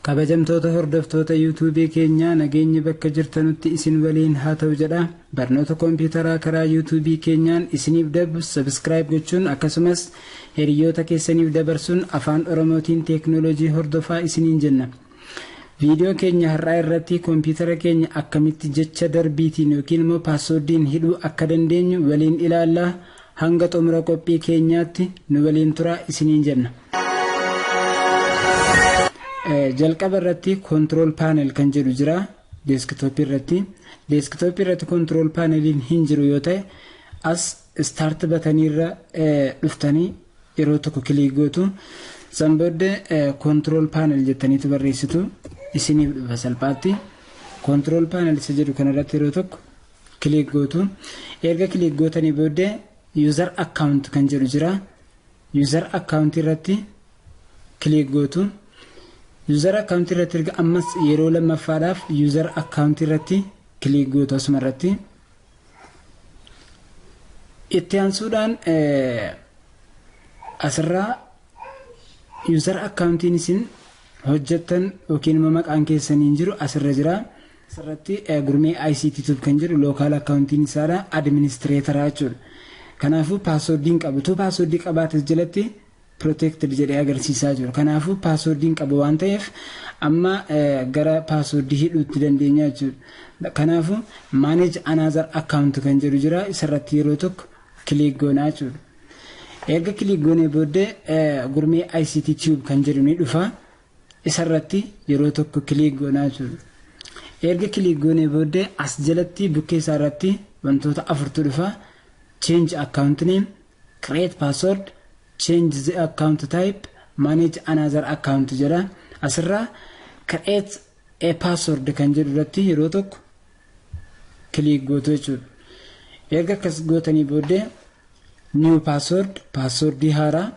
Kabajamtoota hordoftoota yuutuubii keenyaa, nageenyi bakka jirtanutti isin waliin haa ta'u jedha. Barnoota kompiitaraa karaa yuutuubii keenyaan isiniif darbu subscribe gochuun, akkasumas hiriyoota keessaniif dabarsuun afaan Oromootiin teeknooloojii hordofaa isiniin jenna. Viidiyoo keenya har'aa irratti kompiitara keenya akkamitti jecha darbiitiin yookiin immoo paaswoordiin hidhuu akka dandeenyu waliin ilaallaa. Hanga xumura qophii keenyaatti nu waliin turaa isiniin jenna. Jalqaba irratti control panel kan jedhu jira deeskitooppii irratti. Deeskitooppii irratti control paneliin hin jiru yoo ta'e, as start buttonirra dhuftanii yeroo tokko click gootu. San booddee control panel jettaniitu barreessitu, isiniif dhufa salphaatti. Control panel isa jedhu kanarratti yeroo tokko click gootu. Erga click gootanii booddee user account kan jedhu jira. User account irratti click gootu. User account irratti erga ammas yeroo lammaffaadhaaf user account irratti click gootu asuma irratti. Itti aansuudhaan asirraa user accountiin isin hojjettan yookiin immoo maqaan keessaniin jiru asirra jira. Asirratti Gurmee ICT Tube kan jedhu local accountiin isaadha, administrator jechuudha. Kanaafuu paaswoordiin qabu. Tu paaswoordii qabaates jalatti protected jedhee agarsiisaa jiru. Kanaafuu paaswoordiin qabu waan ta'eef, amma gara paaswoordii hidhuutti dandeenya jechuudha. Kanaafuu manage another account kan jedhu jira, isarratti yeroo tokko click goonaa jechuudha. Erga click goonee booddee Gurmee ICT Tube kan jedhu ni dhufa. Isarratti yeroo tokko click goonaa jechuudha. Erga click goonee booddee as jalatti bukkee isaa irratti wantoota afurtu dhufa. Change account name, create password, change the account type, manage another account jedha. Asirraa create a password kan jedhu irratti yeroo tokko click gootu jechuudha. Erga akkas gootanii booddee new password, passwordii haaraa,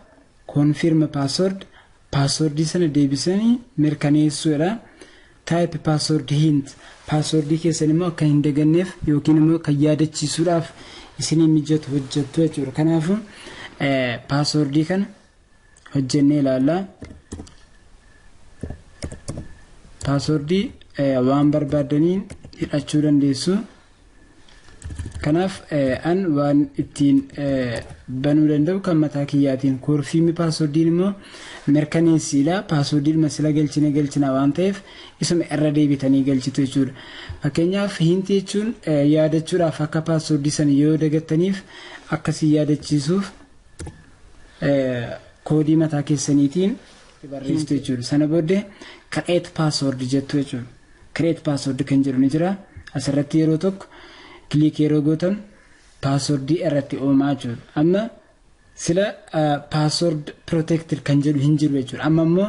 confirm password, passwordii sana deebisanii mirkaneessuudha. Type password hint, passwordii keessan immoo akka hin daganneef yookiin immoo kan yaadachiisuudhaaf isinii mijatu hojjettu jechuudha. Kanaafuu paaswordii kana hojjennee ilaallaa. Paaswordii waan barbaaddaniin hidhachuu dandeessu. Kanaaf an waan ittiin banuu danda'u kan mataa kiyyaatiin. Confirm passwordiin immoo mirkaneessiidha. Paaswordiin sila galchine galchina waan ta'eef, isuma irra deebitanii galchitu jechuudha. Fakkeenyaaf hintii jechuun yaadachuudhaaf, akka paaswordii sana yoo dagattaniif akkasii yaadachiisuuf koodii mataa keessaniitiin barreessitu jechuudha. Sana booddee create password jettu jechuudha. Create password kan jedhu ni jira. Asirratti yeroo tokko click yeroo gootan paaswordii irratti uumaa jechuudha. Amma sila password protected kan jedhu hin jiru jechuudha. Amma immoo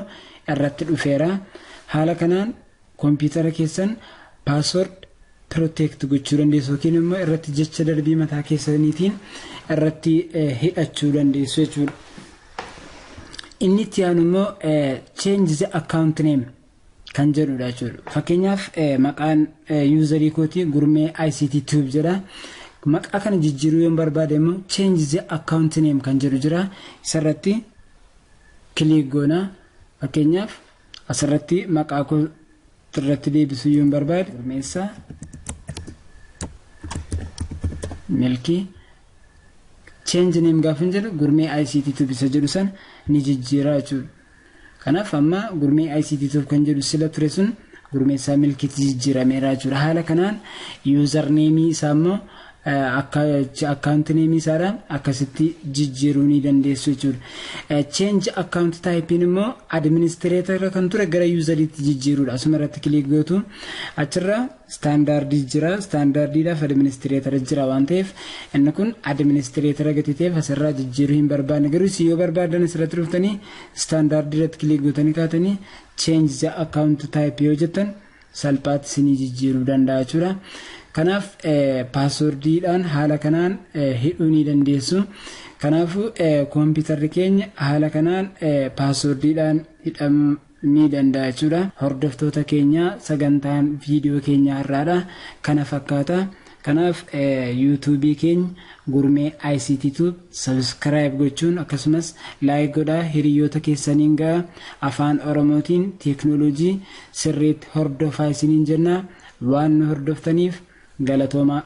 irratti dhufeera. Haala kanaan kompiitara keessan password protect gochuu dandeessu yookiin immoo irratti jecha darbii mataa keessaniitiin irratti hidhachuu dandeessu jechuudha. Inni itti aanu immoo change the account name kan jedhudha jechuudha. Fakkeenyaaf maqaan userii kootii Gurmee ICT Tube jedha. Maqaa kana jijjiiruu yoo barbaade immoo change the account name kan jedhu jira. Isarratti click goona. Fakkeenyaaf asirratti maqaa koo irratti deebisuu yoo barbaade, Gurmeessaa Milkii, change name gaafa jedhu Gurmee ICT Tube isa jedhu san ni jijjiira jechuudha. Kanaaf amma Gurmee ICT Tube kan jedhu sila ture sun Gurmeessaa Milkiitti jijjiirameera jechuudha. Haala kanaan usernameii isaa immoo akka account nameii isaadhaan akkasitti jijjiiruu ni dandeessu jechuudha. Change account typeiin immoo administrator kan ture gara useriitti jijjiiruudha. Asuma irratti click gootu, achirra standardii jira. Standardiidhaaf administrator jira waan ta'eef, inni kun administrator gati ta'eef asirraa jijjiiruu hin barbaanne. Garuu isin yoo barbaadan asirratti dhuftanii standardii irratti click gootanii kaatanii change the account type yoo jettan salphaatti isinii jijjiiruu danda'a jechuudha. Kanaaf paaswordiidhaan haala kanaan hidhuu ni dandeessu. Kanaafuu koompiitarri keenya haala kanaan paaswordiidhaan hidhamuu ni danda'a jechuudha. Hordoftoota keenya, sagantaan viidiyoo keenya har'aadha. Kana fakkaata. Kanaaf yuutuubii keenya Gurmee ICT Tube subscribe gochuun akkasumas like godhaa, hiriyoota keessaniin ga'a. Afaan Oromootiin teeknooloojii sirriitti hordofaa isiniin jenna. Waan nu hordoftaniif galatoomaa.